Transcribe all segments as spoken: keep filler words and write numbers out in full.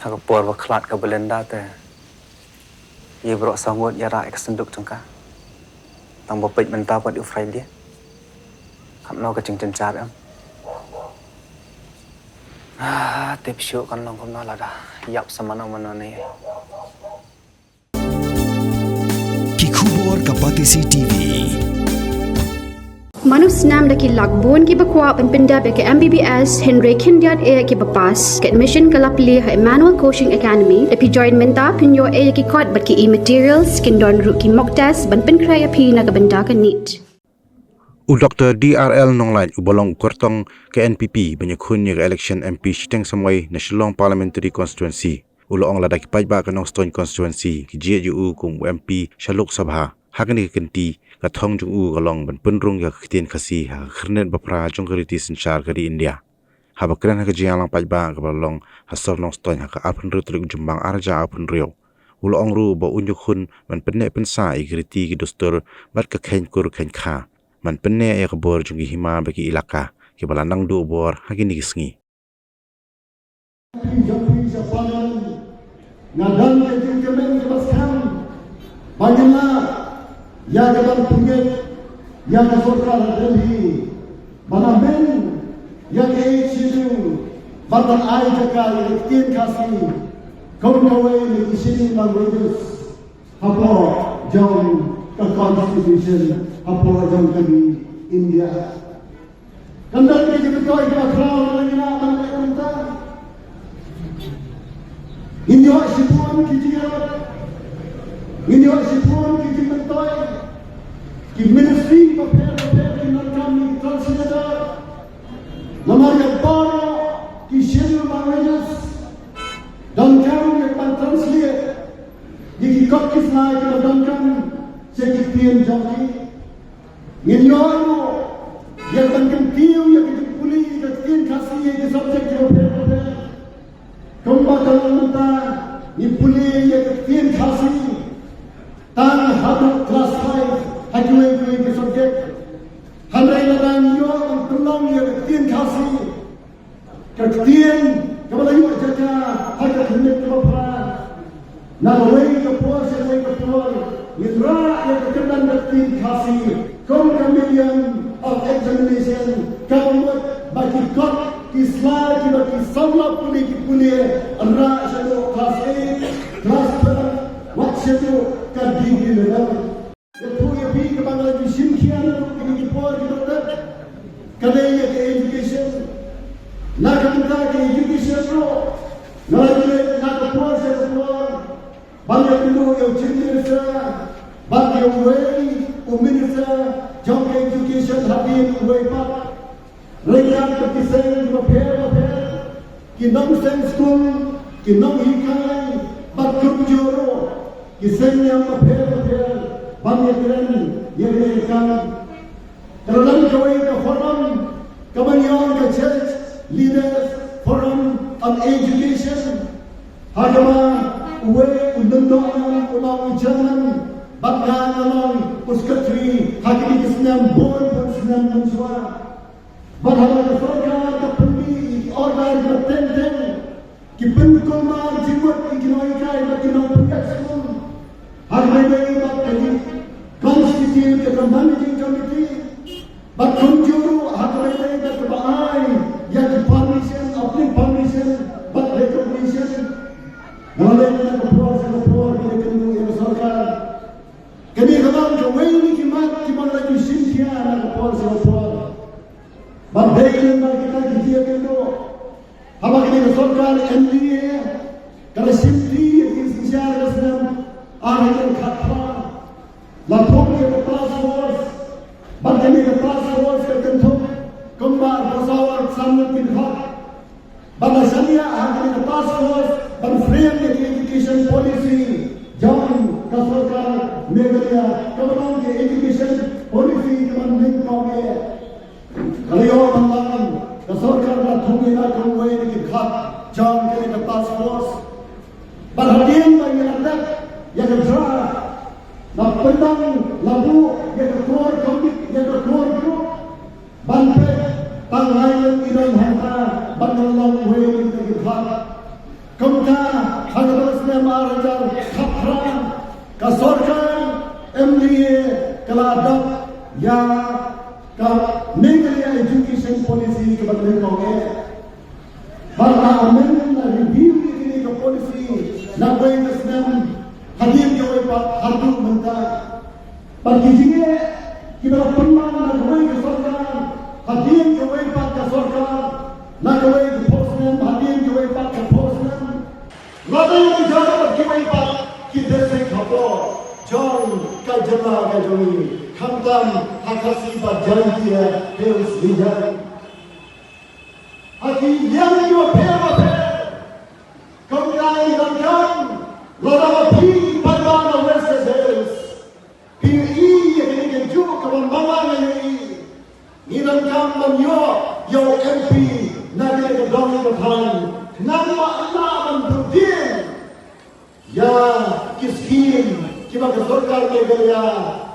Ha ka por ba khlad ka Belinda te, ïa baroh saw ngut ïa rah ïa ka synduk jong ka. Tang ba peit mynta pat u Friday. Katno ka jingjynjar em. Ah, tip shuh kan long kumno lada ïap sa mano mano ne. Ki khubor ka Batesi T V. Mano snam da ki lak bun kiba kwah ban pyndep ïa ka M B B S hynrei khyndiat eh kiba pass. Ka admission ka la plie ha Emmanuel Coaching Academy. Da phi join mynta phin ïoh eh ïa ki kot bad ki e-materials, kin don ruh ki mock test ban pynkhreh ïa phi na ka bynta ka NEET. U Doctor D R L Nonglait uba long u kyrtong ka N P P ban ïakhun ïa ka election M P shiteng samoi na Shillong Parliamentary Constituency, u la ong lada ki paidbah ka Nongstoiñ Constituency ki jied ïa u kum u M P sha Lok Sabha, ha kane ka kynti ka thong jong u ka long ban pynrung ïa ka ktien Khasi ha ka khyrnit ba phra jong ka riti synshar ka ri India. Haba kren ha ka jingïalang paidbah kaba la long ha sor Nongstoiñ ha ka arphew hynriew tarik u Jymmang arhajar arphew hynriew, u la ong ruh ba un ïakhun ban pynneh pynsah ïa ki riti ki dustur bad ka kheiñ kur kheiñ kha, ban pynneh ïa ka bor jong ki hima bad ki ilaka kiba la nang duh bor ha kine ki sngi. Nga don ka jingkyrmen kaba skhem ba ngin lah ïa ka ban pynbeit ïa ka sorkar Delhi ban amend ïa ka Eighth Schedule ban ai jaka ïa ka ktien Khasi kum kawei na ki scheduled languages hapoh jong ka Constitution hapoh jong ka ri India. Kan don ki jingmyntoi kiba khraw na ngi na ban leh kumta. Ngin ïoh shibun ki jingïarap, ngin ïoh shibun ki jingmyntoi. Ki ministry bapher bapher ki donkam ïa ki translator. Namar ïa baroh ki scheduled languages donkam ïa ka ban translate ïa ki kot ki sla kiba donkam sha ki ktien jong ki. Ngin ïoh ruh ïa ka ban kyntiew ïa ka jingpule ïa ka ktien Khasi ïa ki subject kiba pher bapher. Kumba ka long mynta ngi pule ïa ka ktien Khasi tang haduh class five ha kiwei kiwei ki subject. Hynrei lada ngi ïoh ban pynlong ïa ka ktien Khasi, ka ktien kaba la ïoh jaka ha ka khyrnit kaba phra, na kawei ka por sha kawei ka por ngin rah ïa ka kyrdan ka ktien Khasi kum ka medium of examination, ka mut ba ki kot ki sla kiba ki samla pule ki pule, rah shaduh class eight, class twelve, wat shaduh ka degree level. Ïathuh ïa phi kaba nga la ju shim khia naduh kine ki por ki dang dep ka dei ïa ka education. Na ka bynta ka education ruh nga la ju leit na ka por sha ka por ban ïakynduh ïa u Chief Minister bad ïa uwei u Minister jong ka education hadien uwei pat. Ryngkat bad ki seng bapher bapher, ki nongseng skul, ki nonghikai bad kumjuh ruh ki seng niam bapher bapher ban ïakren ïa kane ka kam. Ka la don kawei ka forum kaba ngi ong ka Church Leaders Forum on Education, ha kaba uwei u lyngdoh u long u chairman bad nga nga long u secretary ha kine ki snem bun bun snem mynshuwa. Bad haba ka sorkar ka pynmih ïa ki order kiba teng teng, ki pynkulmar jingmut ïa ki nonghikai bad ki nongpynïaid skul, ha kaba ïadei bad ka jing constitute ïa ka managing committee, bad kumjuh ruh ha kaba ïadei bad kaba ai ïa ki permission, apply permission bad recognition. Nga la leit na ka por sha ka por ban ïakynduh ïa ka sorkar. Kane ka long kawei na ki mat kiba nga la ju shim khia na ka por sha ka por. Bad dei lem bad kita ki jingïakynduh, haba kane ka sorkar N D A ka la shimti ïa ka jingsynshar ka snem ar hajar khatphra, la thung ïa ka task force. Bad kane ka task force ka kynthup kumba arphew saw arphew san ngut ki dkhot. Bad la shaniah ha kane ka task force ban frame ïa ka education policy jong ka sorkar Meghalaya, kaba long ka education policy kaba nyngkong eh. Ka la ïoh ban long, ka sorkar la thung ïa nga kum uwei na ki dkhot jong kane ka task force. Bad hadien ba ngi la dep ïa ka draft, la pyndonkam, la buh ïa ka core committee, ïa ka core group ban peit tang lai lem i don hangta ban long uwei na ki dkhot. Kumta ha kata ka snem ar hajar khatphra ka sorkar M D A ka la dap ïa ka Meghalaya Education Policy kaba nyngkong eh. Bad la amend, la review ïa kane ka policy na kawei ka snem hadien kawei pat haduh mynta. Bad ki jingeh kiba la pynlong na kawei ka sorkar hadien kawei pat ka sorkar, na kawei ka phew snem hadien kawei pat ka phew snem. Lada ïa pynjah bad kiwei pat ki district hapoh jong ka jylla ka jong ngi, khamtam ha Khasi bad Jaintia Hills Region. Ha ki liang kiba pher bapher, kumta ngi donkam, lada ma phi paidbah na West Khasi Hills, phi ïohi ïa kane kajuh kaba ma nga nga ïohi, ngi donkam ban ïoh ïa u M P na kane ka dong ka thaiñ, khnang ba un lah ban pyntieng ïa ki skim kiba ka sorkar Meghalaya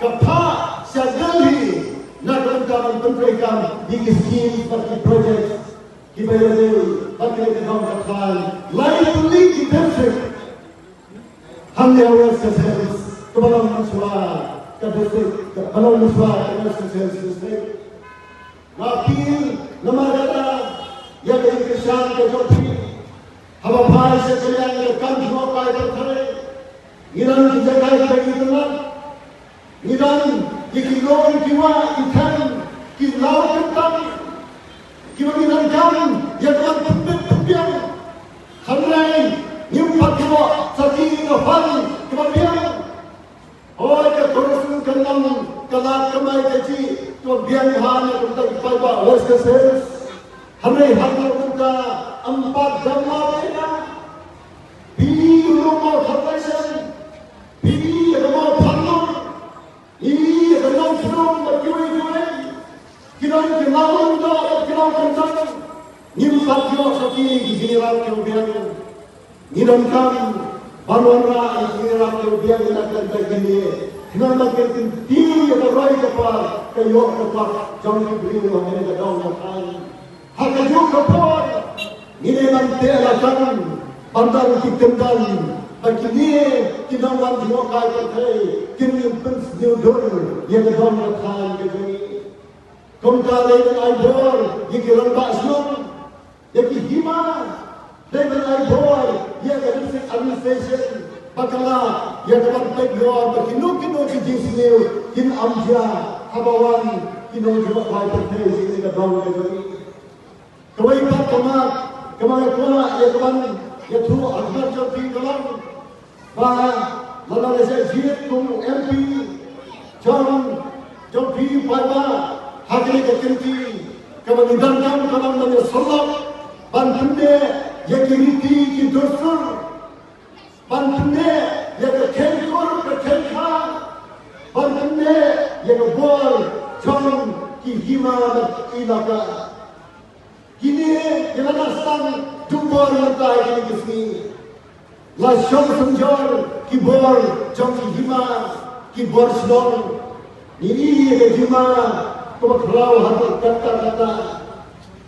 ka phah sha Delhi na ka bynta ban pyntreikam ïa ki skim bad ki project kiba ïadei bad kane ka dong ka thaiñ. Lai tylli ki district hangne ha West Khasi Hills kaba long mynshuwa ka district, kaba long mynshuwa ka West Khasi Hills District. Nga appeal namar kata ïa ka jingkyrshan ka jong phi, haba phai sha ka liang ka kam jngohkai pyrthei, ngi don ki jaka kiba ngi tnat, ngi don ïa ki lum, ki wah, ki them, ki law kyntang kiba ngi donkam ïa ka ban pynbit pynbiang. Hynrei ngim pat ïoh satia ka fund kaba biang. Hooid, ka tourism kan long ka lad kamai kajih kaba biang bha na ka bynta ki paidbah West Khasi Hills. Hynrei haduh mynta ym pat don lad ïa ka. Phi ïohi u Mawthadraishan, phi ïohi ïa ka Mawphadnor, ïohi ïa ka Nongkhnum bad kiwei kiwei. Ki don ki law lyngdoh bad ki law kyntang. Ngim pat ïoh satia ki jingïarap kiba biang. Ngi donkam ban wanrah ïa ki jingïarap kiba biang na ka bynta kine, khnang ba kin kyntiew ïa ka roi ka par, ka ïoh ka kwah jong ki briew ha kane ka dong ka thaiñ. Ha kajuh ka por ngi dei ban teh lakam ban don ki kyndon ba kine ki nongwan jngohkai pyrthei kin ïa pynsniew dur ïa ka dong ka thaiñ ka jong ngi. Kumta dei ban ai bor ïa ki rangbah shnong, ïa ki hima, dei ban ai bor ïa ka district administration ba ka lah ïa ka ban peit ïoh ba kino kino ki jingsniew kin ym jia haba wan ki nongjngohkai pyrthei sha kane ka dong ka jong ngi. Kawei pat ka mat kaba nga kwah ïa ka ban ïathuh ha khmat jong phi ka long ba lada la shah jied kum u M P jong, jong phi paidbah ha kane ka kynti, kaba ngi donkam ka long ban ïasyllok, ban pynneh ïa ki riti ki dustur, ban pynneh ïa ka kheiñkur ka kheiñkha, ban pynneh ïa ka bor jong ki hima bad ki ilaka. Kine ki la dang sdang duh bor mynta ha kine ki sngi. La shong synjor ki bor jong ki hima, ki bor shnong. Ngi ïohi ïa ka hima kaba khraw haduh katta katta.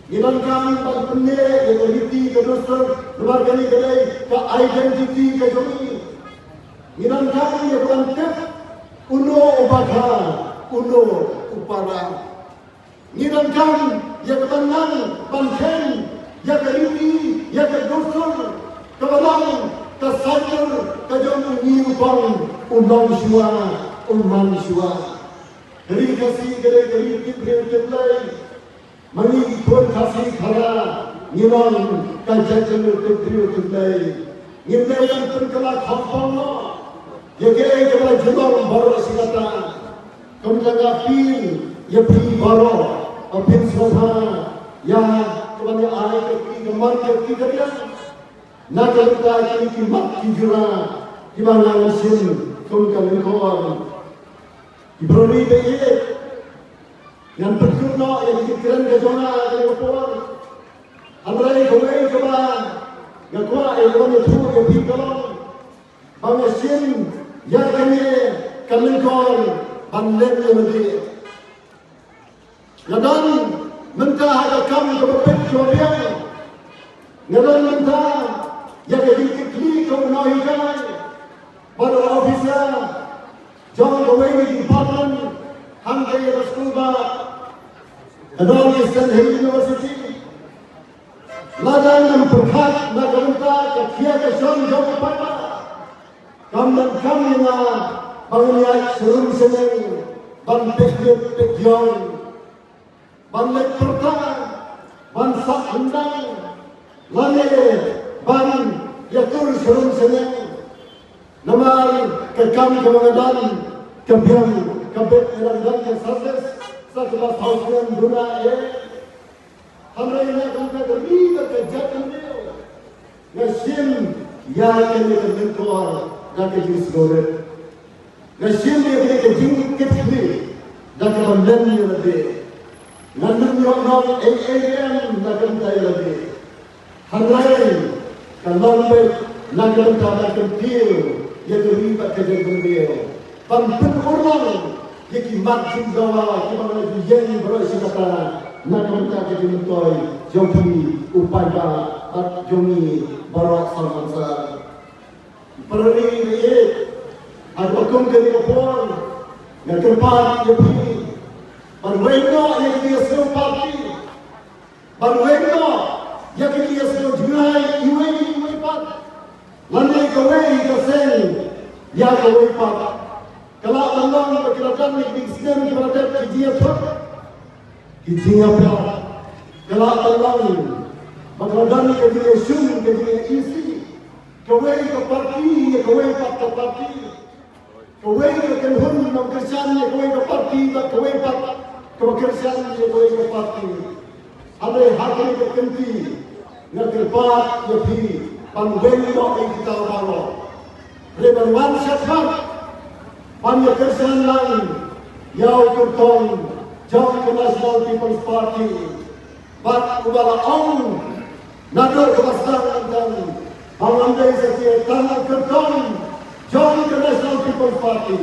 Ngi donkam ban pynneh ïa ka riti ka dustur namar kane ka dei ka identity ka jong ngi. Ngi donkam ïa ka ban tip uno u bakha, uno u para. Ngi donkam ïa ka ban nang ban kheiñ ïa ka riti ïa ka dustur kaba long ka saiñdur ka jong u ñiewkong, u long shuwa, u man shuwa. Ka ri Khasi ka dei ka ri tip briew tip Blei. Ma ngi ki khun Khasi Khara ngi long ka jaitbynriew tip briew tip Blei. Ngim dei ban pynkylla khongpong noh ïa kaei kaba la jinglong baroh shi katta. Kumta nga appeal ïa phi baroh ba phin sngewbha ïa ka ban ïa ai ka kti kamon ka kti kadiang na ka bynta kine ki mat ki jura kiba ngan shim kum ka lyngkor. Ki briew ri ba ïeit, ngan pynkut noh ïa ki kren ka jong nga ha kane ka por. Hynrei kawei kaba nga kwah ïa ka ban ïathuh ïa phi ka long ba nga shim ïa kane ka lyngkor ban leh ïa lade. Nga don mynta ha ka kam kaba peit kaba biang. Nga don mynta ïa ka Ïa ka skul ba ka don ïa Saint University. Lada ngam pyrkhat na ka bynta ka khia ka shong jong u paidbah, kam donkam ïa nga ba ngan ïaid sharum shaneng ban peit ïit peit ïong, ban leit pyrta, ban sah hyndang, lane ban ïatur sharum shaneng. Namar ka kam kaba nga don ka biang, ka bit nga dang don ka service sa kaba saw snem duna eh. Hynrei na ka bynta ka ri bad ka jaitbynriew, nga shim ïa kane ka lyngkor da ka jingsngewrit. Nga shim ïa kane ka jingkitkhlieh da kaba mlien ïa lade. Ngan ym ïoh nong ei ei ruh em na ka bynta ïa lade. Hynrei ka long beit na ka bynta ban kyntiew ïa ka ri bad ka jaitbynriew, ban pynurlong ïa ki mat jingdawa kiba nga la ju ïeng baroh shi katta na ka bynta ka jingmyntoi jong phi u paidbah bad jong ngi baroh sawdong sawdong. Para ri, ïa, ha kaba kum kane ka por nga kyrpad ïa phi ban weng noh ïa ka jingïasnoh party. Ban weng noh ïa ka jingïasnoh jngai iwei iwei pat, lane kawei ka seng ïa kawei pat. Ka lah ban long ba ki la don ïa ki snem kiba la dep ki jingïathut, ki jingïapher. Ka lah ban long ba ka la don ïa ka jingïashum, ka jingïaisih, kawei ka party ïa kawei pat ka party. Kawei ka kynhun nongkyrshan ïa kawei ka party bad kawei pat kaba kyrshan ïa kawei ka party. Hynrei ha kane ka kynti nga kyrpad ïa phi ban weng noh ïa kita baroh. Hynrei ban wan shakhmat ban ïa kyrshan lang ïa u kyrtong jong ka National People's Party. Bad uba la ong naduh kaba sdang mynta ba ngam dei satia tang u kyrtong jong ka National People's Party,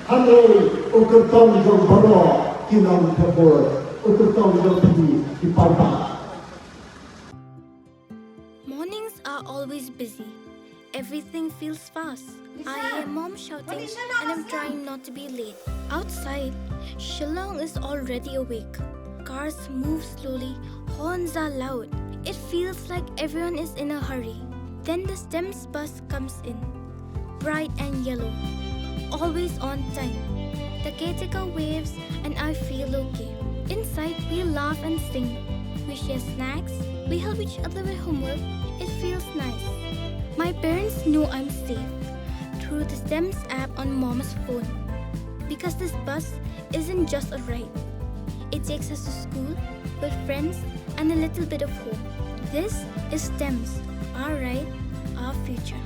hynrei u kyrtong jong baroh ki nongthep vote, u kyrtong jong phi ki paidbah. Mornings are always busy. Everything feels fast. I hear mom shouting and I'm trying not to be late. Outside, Shillong is already awake. Cars move slowly, horns are loud. It feels like everyone is in a hurry. Then the STEMS bus comes in, bright and yellow, always on time. The caretaker waves and I feel okay. Inside, we laugh and sing. We share snacks. We help each other with homework. It feels nice. My parents know I'm safe through the STEMS app on mom's phone. Because this bus isn't just a ride, it takes us to school, with friends, and a little bit of home. This is STEMS, our ride, our future.